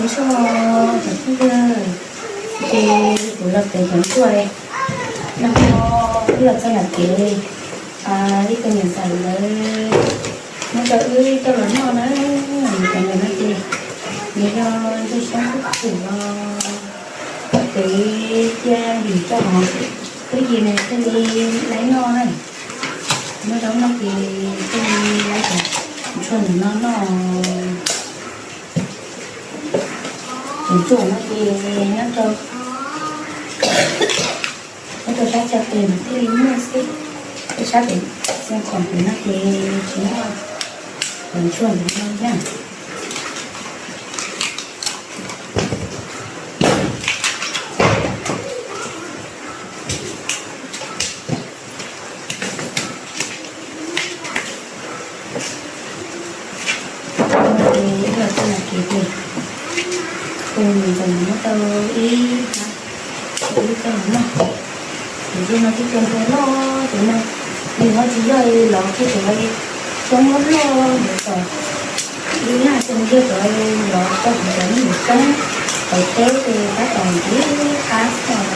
Ntsuag cov phooj ywg, ces kuv los pem cov ntsuag li. No wb los txog nram kev, ib tug niam ntxawm lawv muab rau wb coj los noj na. Cov ntawm no ces nws yog ntsuag xyoob kub xwm los peb cia him coj hauv tub yim nws thiaj li laib noj na. Noj zaub no ces thiaj li laib cov ntsuag ntawm no noj. Cov ntsuag no ces nyob rau, nyob rau sab Thaib pem mas thiaj li muaj xwb, tej sab pem Xeev Khuam pem no ces tsis muaj cov ntsuag ntawm no na. Ces wb los txog nram kev ces tus niam ntxawm muab tau ib hab rau wb coj los noj. Ces no tib co ntsuag loj ces no, nws ho tsis yog lov kiag cov xyoob loj loj ntawd tom ib na, ces nws yog cov lov rau cov me nyuam xyoob tawv teb ces tab tom ntxim qab xwb os.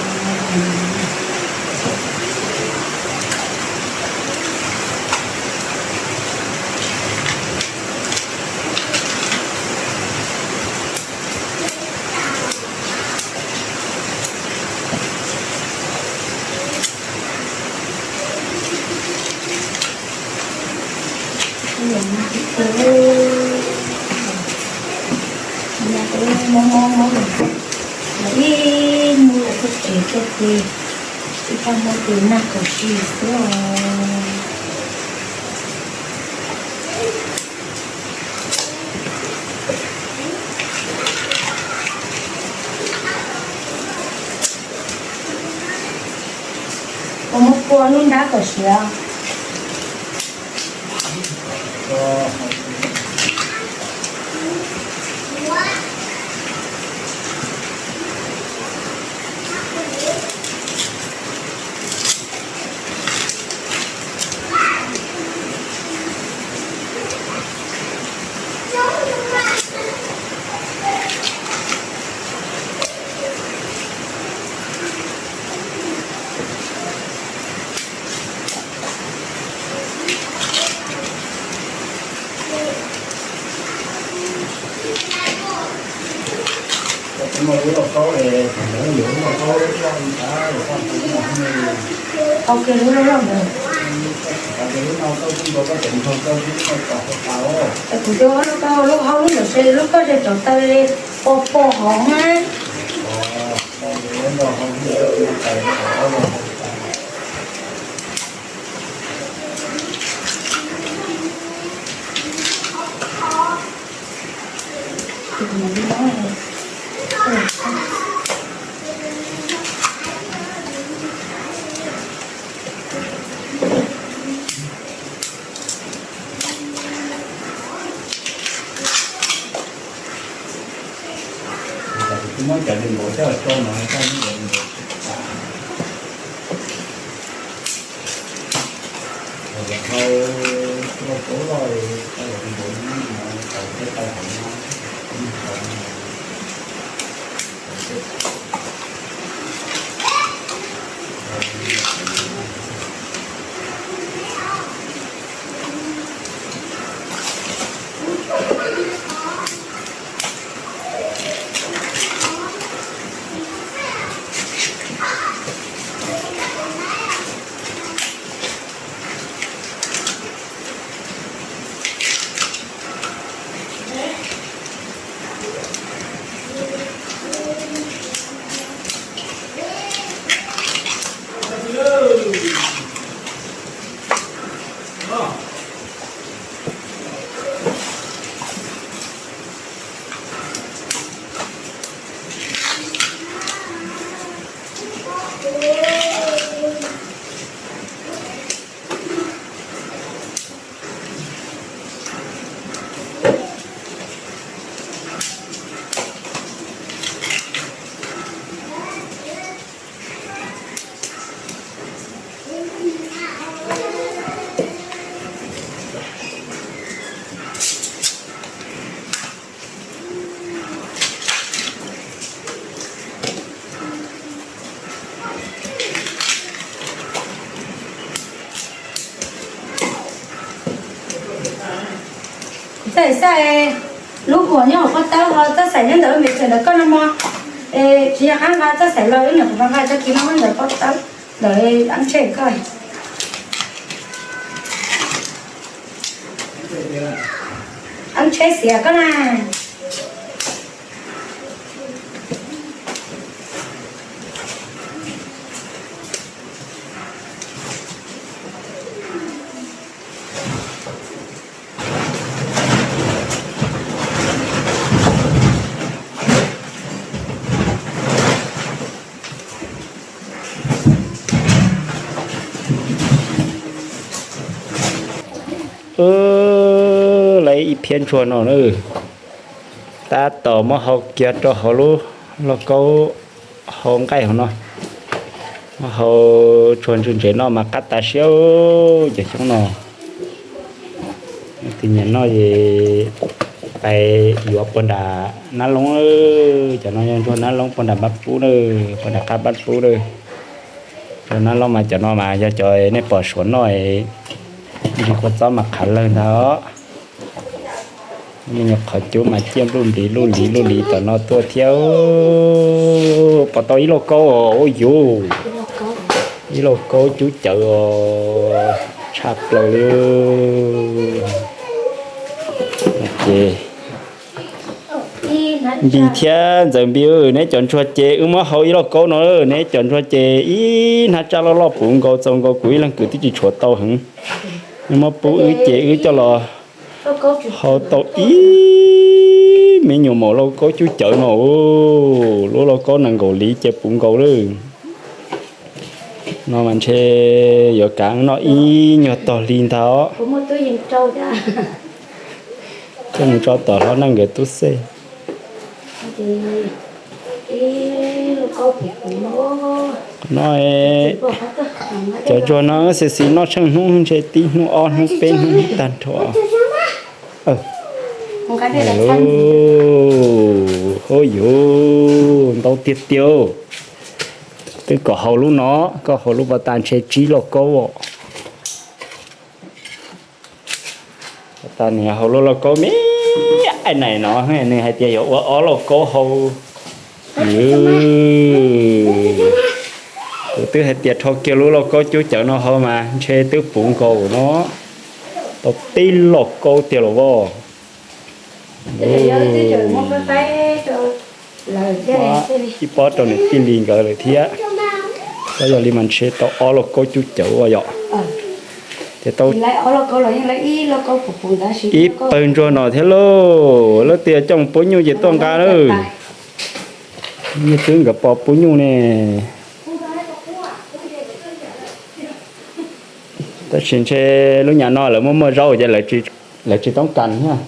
Mob mob mob los ib hnub los txog tsev tuaj ces ib thaj muaj tus nag kaum si xwb os. Ua muab kua lub nrab kom siav. Hau kiag lub loj loj ntawd. Es kuv twb ob lub koj hau lub, hau lub ntawd seb lub koj ze cov taw li pos pos hov na. Kuv muab cov li nkaus coj tso no, coj muab cov li nkaus. Xaim lub huam nyob hauv pob tawb ho txhob xaim nyob ntawm lub mej txawm ntawm koj no mog. Es tsis yog qab nqa txhob xaim los wb nyuam qhuav nqa cov kiv no ntawm pob tawb ntawm ab tsheb koj. Ab tsheb xiav koj na. Lawv ib phiab ntsuag no na, tab tom muab hau kiag rau hauv lub lauj kaub hau nqaij hauv no. Muab hau tsuag ntse ntse noj mas qab tas siab cov xyoob no. Tus nyiam noj es pais yuav puag nram nab loob, cov no yog ntsuag nab loob puag nram npab pub na, puag nram qab npab pub na. Ntsuag nab loob mas cov no mas yog cov nej pom suav noj es ntsis kua txob mas qhav lawg ntag os. Me nyuam qhov cub mas ciaj luj liv luj liv luj liv tom no tuaj thiab. Pom tau ib lauj kaub os, ua yuv, ib lauj kaub cub cawv os, tshaj plaws li. Ces Npis thiab Ntxawm Npis, neb cov ntsuag ces wb muab hau ib lauj kaub no, neb cov ntsuag ces ib hnab tsaj loj loj puv nkaus txaus nkaus kuv ib leeg kwv tij tsis tshuav tau heev. Neb muab pub wb ces wb coj los hau tau ib me nyuam maum lauj kaub cub cawv no. Lub lauj kaub nees nkaum liv ces puv nkaus lawm. No mas ntshe yuav kav noj ib nyuag tog hli ntag os. Coj mus tso tom hlob neej nkawd tub xej. No cov ntsuag no xis xis noj tsheej hnub ntshe tib hnub ob hnub peb hnub tag nrho. Hauj yus, ntau tiag tiag. Twb kom hau lub no, koj hau lub pas tas ntshe tsib lauj kaub os. Tas nws hau lub lauj kaub me aim naim no, nws hais tias yuav ua ob lauj kaub hau. Kuv twb hais tias rho kiag lub lauj kaub cub cawv no hau mas ntshe twb puv nkaus no. Tau tib lauj kaub tiag los as. Ib pob rau niam tij li nkawd lawm thiab. Tab yog li mas ntshe tau ob lauj kaub cub cawv ua yom. Ces tau ib pawg ntsuag no thiab lauj. Lawv tias coj mus pub nyuj ces tuaj nqa lawm. Nyiaj twb nkawd pov pub nyuj ne. Tab sis ntshe lub nyam no lawv muaj muaj zaub ces lawv tsis toob kas thiab.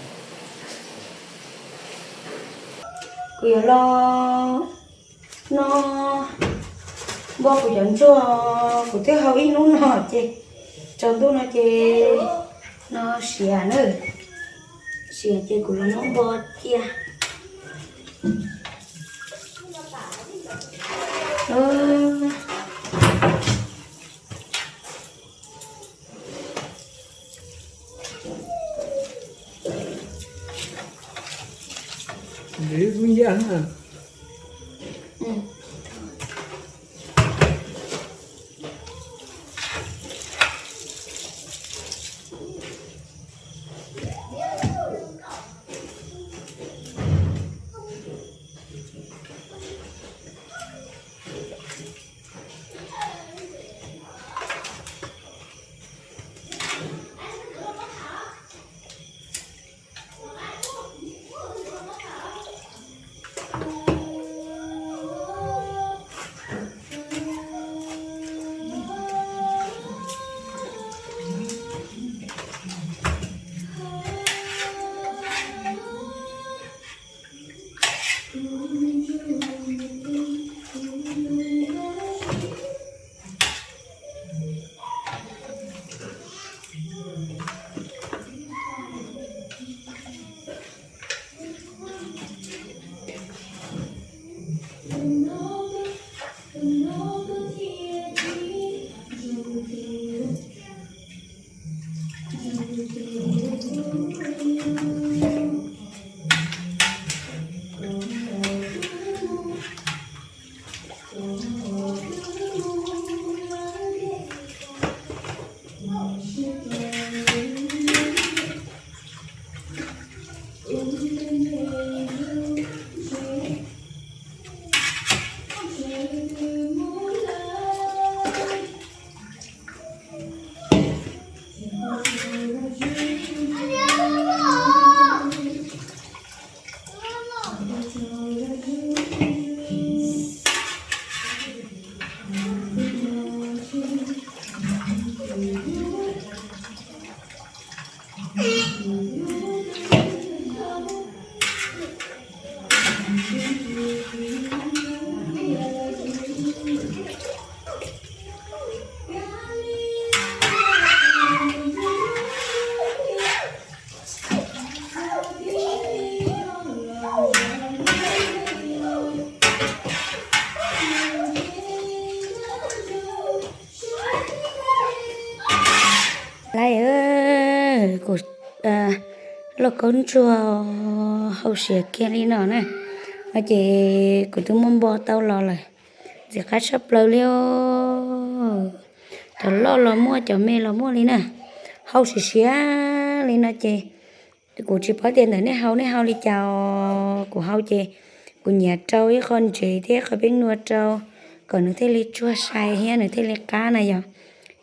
Kuv yuav los no npog kuv cov ntsuag, kuv twb hau ib hnub no ces tsaus ntuj no ces no siav na, siav ces kuv los muab npog cia. Lawm, kuv lauj kaub ntsuag hau siav kiag li no na. No ces kuv twb muab npo tau los lawm, ntxim qab tshaj plaws li os. Cov loj los muaj, cov me los muaj li na. Hau siav siav li no ces kuv tsis paub tias ntawm nej hau, nej hau li cas os. Kuv hau ces kuv nyiav rau ib qho ntsev thiab ib qho peb nua rau, kom nws thiaj li tsuag sai thiab nws thiaj li qab na yom.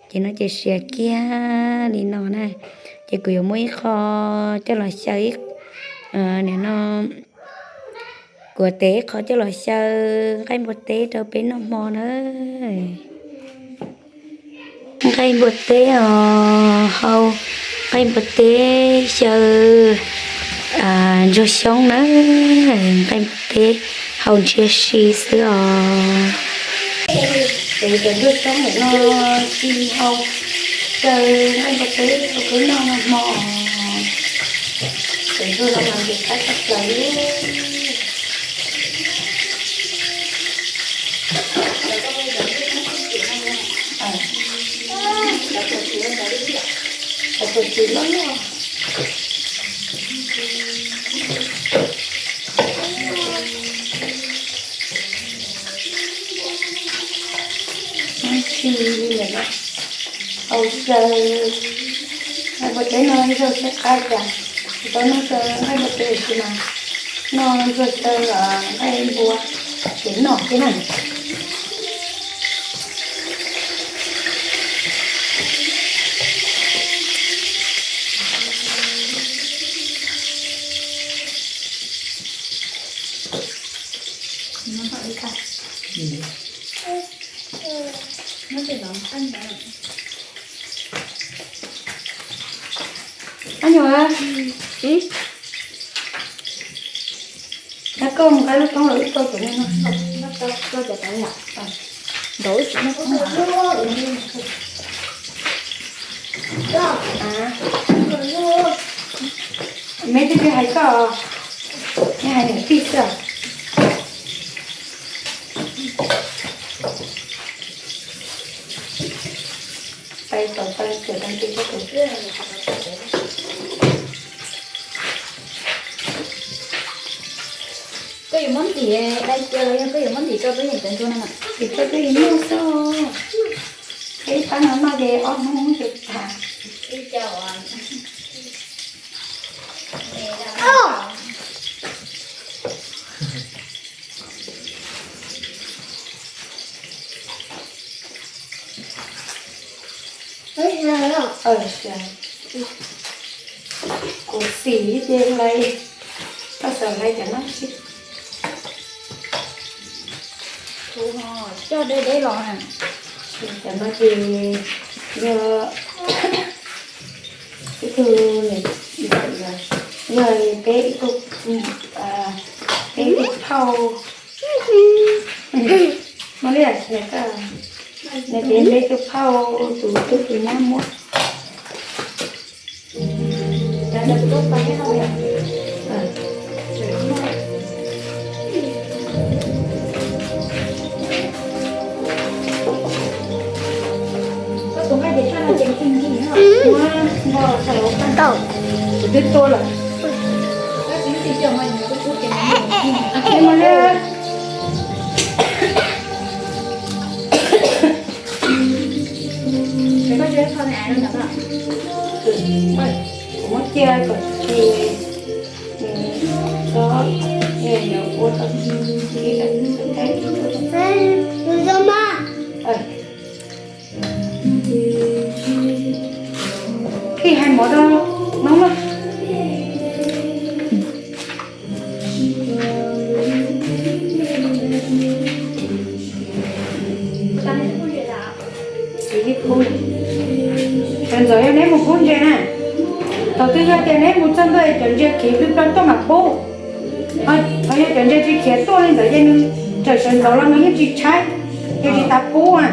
Ces no ces siav kiag li no na. Ces kuv yuav muab ib qho coj los xyaw, nim no kuv tev ib qho coj los xyaw nqaij npua teb rau peb noj hmo na. Nqaij npua teb os, hau nqaij npua teb xyaw ntsuag xyoob na. Nqaij npua teb hau ntsia si xwb os. Tev cov ntsuag xyoob ntawm no tsis hau, xyaw nqaij npua teb rau peb noj noj hmo. Cov ntsuag no mas ntxim qab tshaj plaws li. Cov tuam txiv loj loj. Tsis li lawm, hau xyaw nqaij npua teb no ntsuag siab qab cas. Tsis tau noj xyaw nqaij npua teb tiam sis mas noj ntsuag xyaw nqaij npua ces noj thiab na. Ab nyuam, koj mus qab lub toob los wb tau cov no. Me twb tsis hais koj, me hais niam tij xwb. Pais tom pais kawm tag kis rau kawm xwb. Koj yuav muab ntim dai cia los yog koj yuav muab ntim rau peb yeem cov ntsuag no na? Ntim rau peb yeem nyuj xwb. Peb pab no noj ces ob hnub ces tag. Kuv xim ces hlais, koj xav hlais cov no tsis. Cov no ces yog ib tug, yog peb ib tug, peb ib tug phauj, muaj li, nws tias peb ib tug phauj tus tub tus nyab muab. Twb tua lawm. Muab cia kom tsis, tso, ua tau. Phij hais mov rau noob na. Sawv ntxov yog neb mus pub ntses na, thaum twg yog tias neb mus txog ntua cov ntses khiav plig plog tuaj mam pub. Ho yog cov ntses tsis khiav tuaj li ntawd ces nws txawm sawv ntxov los nws yeej tsis tshaib, ces tsis tas pub a.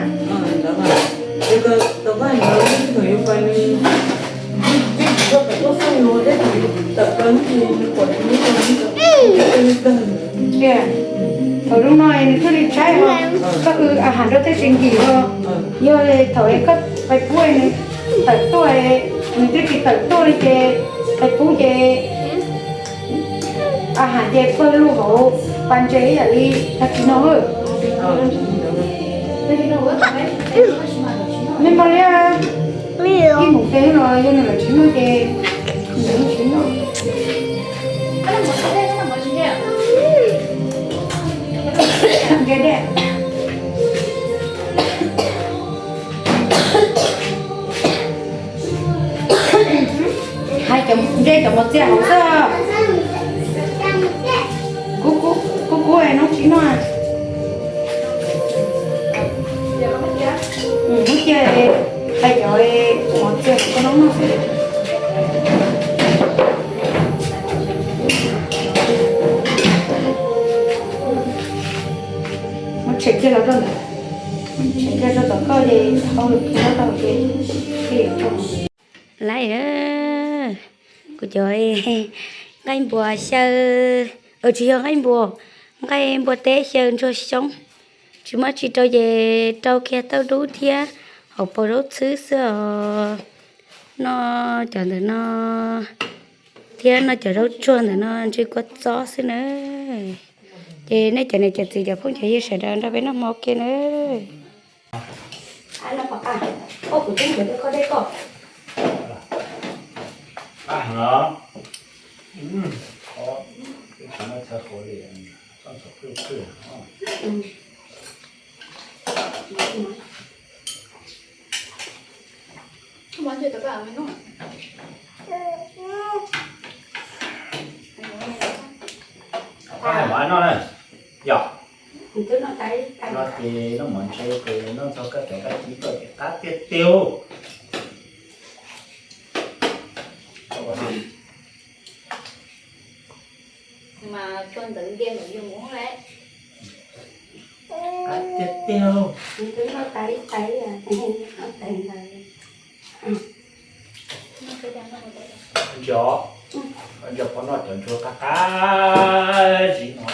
Thaum zoo no nws thiaj li tshaib os, koj ua a has rau tej tsis nkim os. Yog thaum koj pais pub nws tawm tuaj, nws twb tsis tawm tuaj li ces pais pub ces a has ces pawg lug hauv pas ntses ib yam li tag kis no. Me mas li ib mus tes los yog nws lawv tsis noj ces nws tsis noj. Ntses dej. Hais cov ntses cov mos txia hauv xwb. Kub kub noob tsis noj. Hnub cia hais cov mos txia hauv koj noob noj xwb. Muab tshem kiag los rau ntawd, tshem kiag rau tom koj ces hau lus kiag rau ces thiaj li tau. Laib, kuv cov nqaij npua xyaw, tsis yog nqaij npua, nqaij npua teb xyaw ntsuag xyoob. Tsis muaj tsis rau ces rau kiag tauj dub thiab hauv paus zaub txhwb xwb os. Noj cov ntawm no thiab noj cov zaub tsuag ntawm no ntsw kua txob xwb na. Ces nej cov niam cov txiv cov phooj cov ywg sawv daws nrog peb noj hmo ua ke na. Koj hais mov noj na, yog no ces noj mov ntse ces noj txog koj cov kab ci koj ces qab tiag tiag. Mas tsuag ntawd ntiag ntawd yus mus lawm. Qab tiag tiag. Ntsia, ntsia pov noj cov ntsuag qab qab zib no.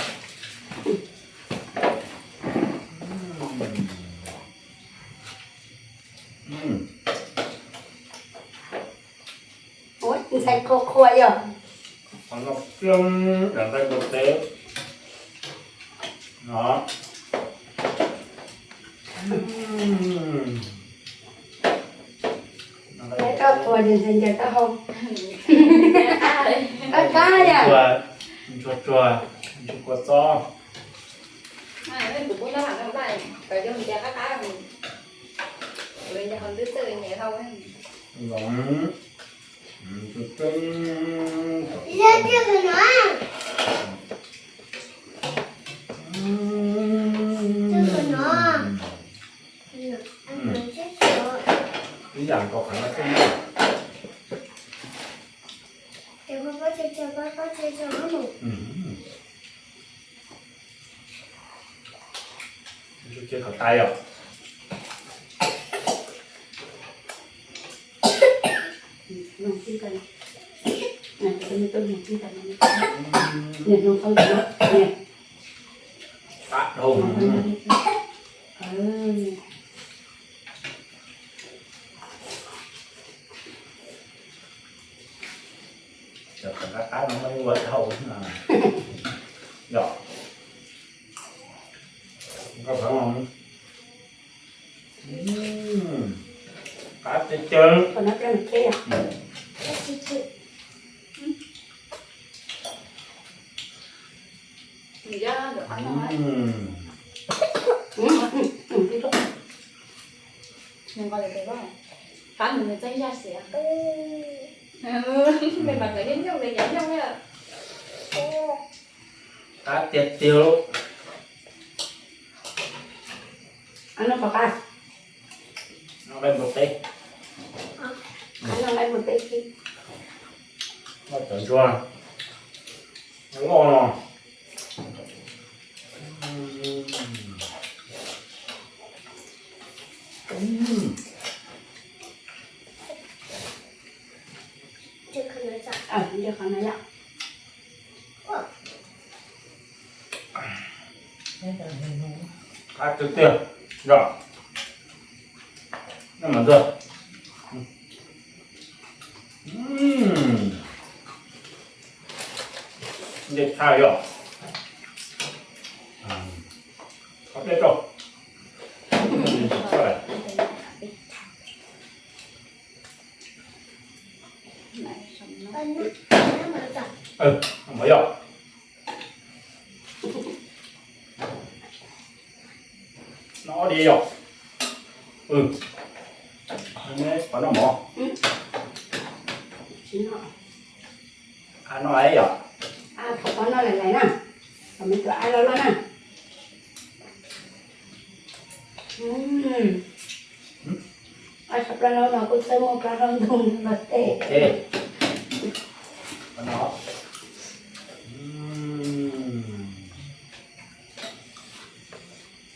Ntxhais qhua qhua yog. Qhov no coob, daim nqaij npua teb no. Nqaij koj qhua ces ntxhais ncaws taub hau. Qab qab yom. Ntsuag tsuag, ntsuag kua txob. Zoo. Ib yam nkaus qhov no xwb. Ntsuag cia kom tas os. Qab dhau. Cov qab qab no muaj ib ua dhau na. Yog. Koj pheej qab tiag tiag. Qab nws nws txeeb zaj siav. Peb mas kawm nyooj nyooj li yav nyooj na. Qab tiag tiag. Noj nqaij npua teb. Noj nqaij npua teb. Noj cov ntsuag loj no. Qab tiag tiag, yog. Noj mas ntxawg. Ntxim tshaj yog. Qhov dej rau. Mov yog. Noj ob diav yog. Qhov noj mov. Noj yog. Qhov noj lais lais na. Qhov me tus ab loj loj na. Ab sab plab hlau no kuj txawj muaj plab hlau ntug los tej.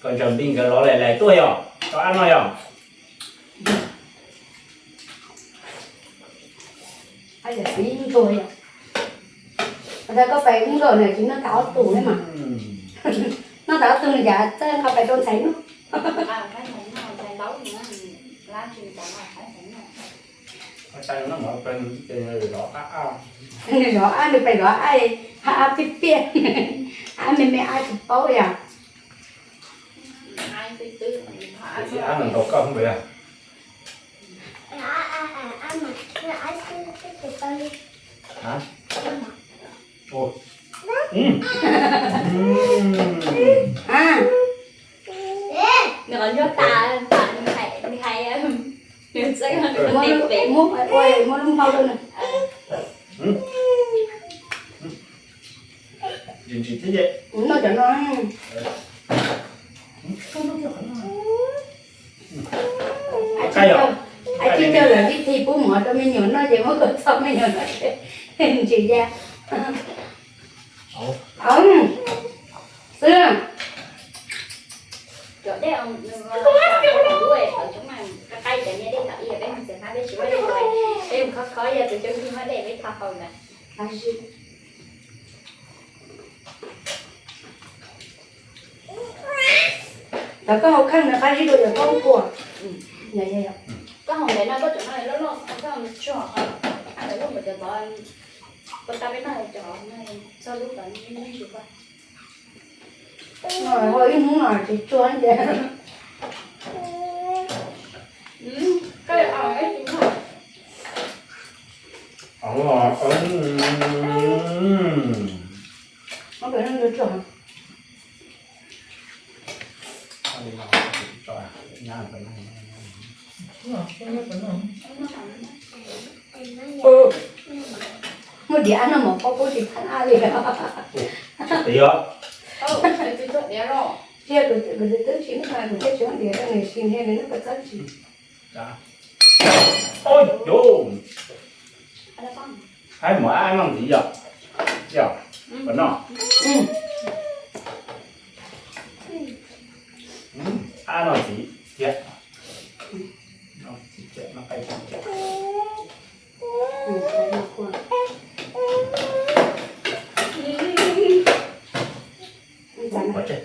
Koj ntsawg npij nkawd los lais lais tuaj yog, rau ab noj yog. Ab yam txiv ntsuag yom. Os, koj pais ub nkauj na tsis noj tas ob tug ne mas. Noj tas ob tug nws cas txawj nqa pais rau ntxhais noj. Nws zov ab, nws pais zov ab, ab piaj piaj, ab me me ab tsis paub yom. Ab no ntaus koj hoob pes yog. Nws qhov ncauj tas, nws hais, nws txawj nws muab lub hau rau nws. Ntsim thiab ces. Noj cov no. Ab tsis cog lawm, ib txhij pub mov rau me nyuam noj ces muab kom txog me nyuam noj ces ntsim ya. Xwb. Cov koj hau kheej ntawd qab zib dua yog koj ua. Koj hau ntawd no koj tseem noj loj loj, koj hau ntawd tsuag, ab ntawd loj mus cov tod, koj tab peb noj cov txog lub tod yeej tsis tsuag. Hau ib hnub no tsis tsuag ces. Muaj diav ab noj mov pob kub tsis txheeb ab li. Tiag. Tiag, kuv twb tsis muaj, kuv thiaj tsis muaj diav rau nws sim thiab nws noj kua txob tsis. Haib mov ab noj ntxiv yom. Yog, puas noj? Ab noj ntxiv thiab. Noj ntxiv thiab, noj qaij thiab. Pov tseg.